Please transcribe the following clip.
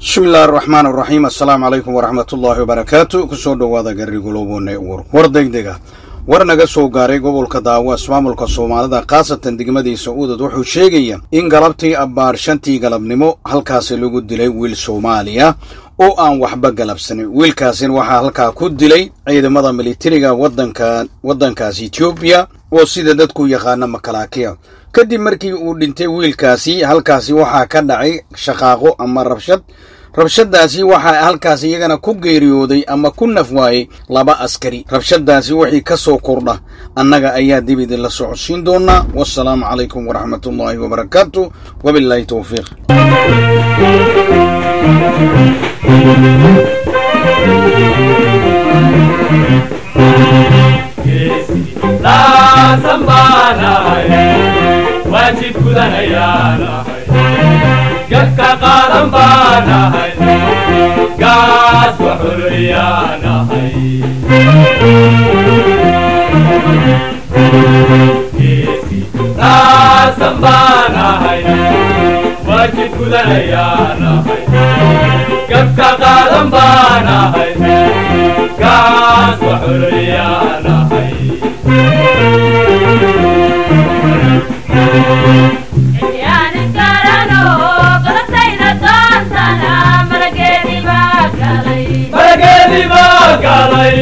Bismillahi araxmaan araxiim. Assalaamu calaykum waraxmatullaahi wabarakaatu. Kusoo dhowaada Garigolobo Network. War degdega, war naga soo gaaray gobolka Daawo, ismaamulka Soomaalida, khaasatan degmadiisa Udad, wuxuu sheegaya in galabtii abbaar 5tii galabnimo halkaasi lagu dilay wiil Soomaaliya oo aan waxba galabsanin. Wiilkaasina waxaa halkaa ku dilay ciidamada militariga wadanka waddankaasi Etoobiya, oo sida dadku yaqaana makalaakiya. Kadib markii uu dhintay wiilkaasi, halkaasi waxaa ka dhacay shaqaaqo ama rabshad. Rabshadaasi waxaa halkaasi iyagana ku geeriyooday ama ku naf waayey 2 askari. Rabshadaasi wixii ka soo kordha annaga ayaa dib idinla socodsiin doonaa. Wassalaamu calaykum waraxmatullaahi wabarakaatu, wabilaahi towfiiq. Laasan baanahay, waajib gudanayaanahay, gadka qaadan baanahay, gaas waxulyaanahay. Laasan baanahay, waajib gudanayaanahay, gadka qaadan baanahay, gaas waxulyaanahay. Marageedii baa galay.